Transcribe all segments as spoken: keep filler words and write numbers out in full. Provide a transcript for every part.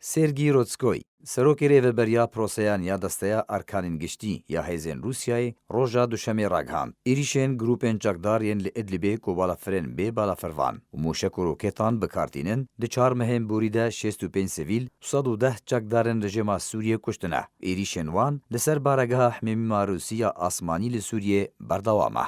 Sergî Rotskoy, serokê rêveberiya proseyan ya Desteya Erkanên Giştî ya Hêzên Rûsyayê, roja Duşemê ragihand, êrîşên grûpên çekdar yên li Idlibê ku balafirên bê balafirvan û mûşek û roketan bi kar tînin, di çar mehên borî de şêst û pênc sivîl û sed û deh çekdarên rejîma Sûriyê kuştine. Êrîşên wan li ser baregeha Hemîma Rûsî ya asmanî li Sûriyê berdewam e.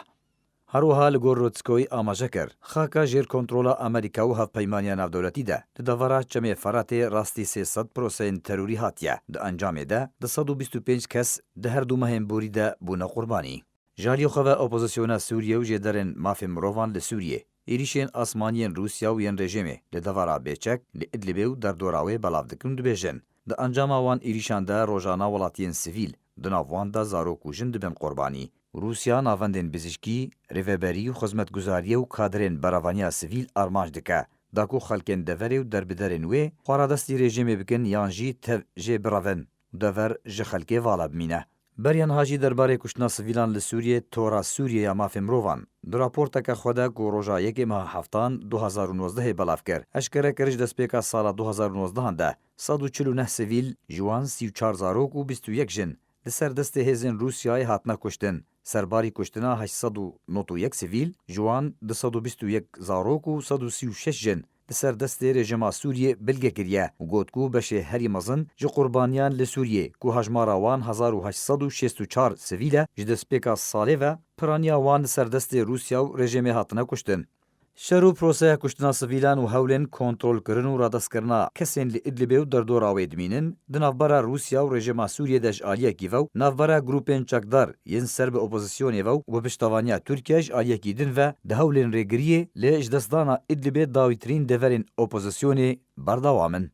Her wiha li gor Rotskoyî amaje kir, xaka jêr kontrola Amerîka û Hevpeymaniya Navdewletî de di devera Çemê Feratê rastî sê sed proseyên terorî hatiye. Di encamê de du sed û bîst û pênc kes di her du mehên borî de bûne qurbanî. Ji aliyê xwe ve opozisyona Sûriyê û jêderên mafê mirovan li Sûriyê êrîşên asmaniyên Rûsya û yên rejîmê li devera Bêçek, li Idlibê û derdora wê belav dikin û dibêjin, di encama wan êrîşan de rojana welatiyên sivîl, di nav wan de zarok û jin dibin qurbanî. Rûsya navendên bizîşkî, rêveberî û xizmetguzariyê û kadirên berevaniya sivîl armanc dike, da ku xelkên deverê û derbiderên wê xwe radestî rejîmê bikin yan jî tev jê birevin û dever ji xelkê vala bimîne. Beriya niha jî derbarê kuştina sivîlan li Sûriyê, Tora Sûriyê ya Mafê Mirovan di raporteke xwe de ku roja yekê meha heftan du hazar û nozdehê belav kir, eşkere kir ji destpêka sala du hazar û nozdehan de sed û çil û neh sivîl, ji wan sî û çar zarok û bîst û yek jin, li ser destê hêzên Rûsyayê hatine kuştin. Serbarî kuştina heşt sed û nod û yek sivîl, ji wan du sed û bîst û yek zarok û sed û sî û şeş jin, li ser destê rejîma Sûriyê bilge kiriye û got ku beşê herî mezin ji qurbaniyan li Sûriyê, ku hejmara wan hezar û heşt sed û şêst û çar sivîl e, ji destpêka salê ve piraniya wan li ser destê Rûsya û rejîmê hatine kuştin. Şer û proseya kuştina sivîlan û hewlên kontrolkirin û radestkirina kesên li Idlibê û derdora wê dimînin, di navbera Rûsya û rejîma Sûriyê de ji aliyekî ve û navbera grûpên çekdar yên ser bi opozisyonê ve û bi piştevaniya Tirkiye ji aliyekî din ve di hewlên rêgiriyê li ji destdana Idlibê dawîtirîn deverên opozisyonê berdewam in.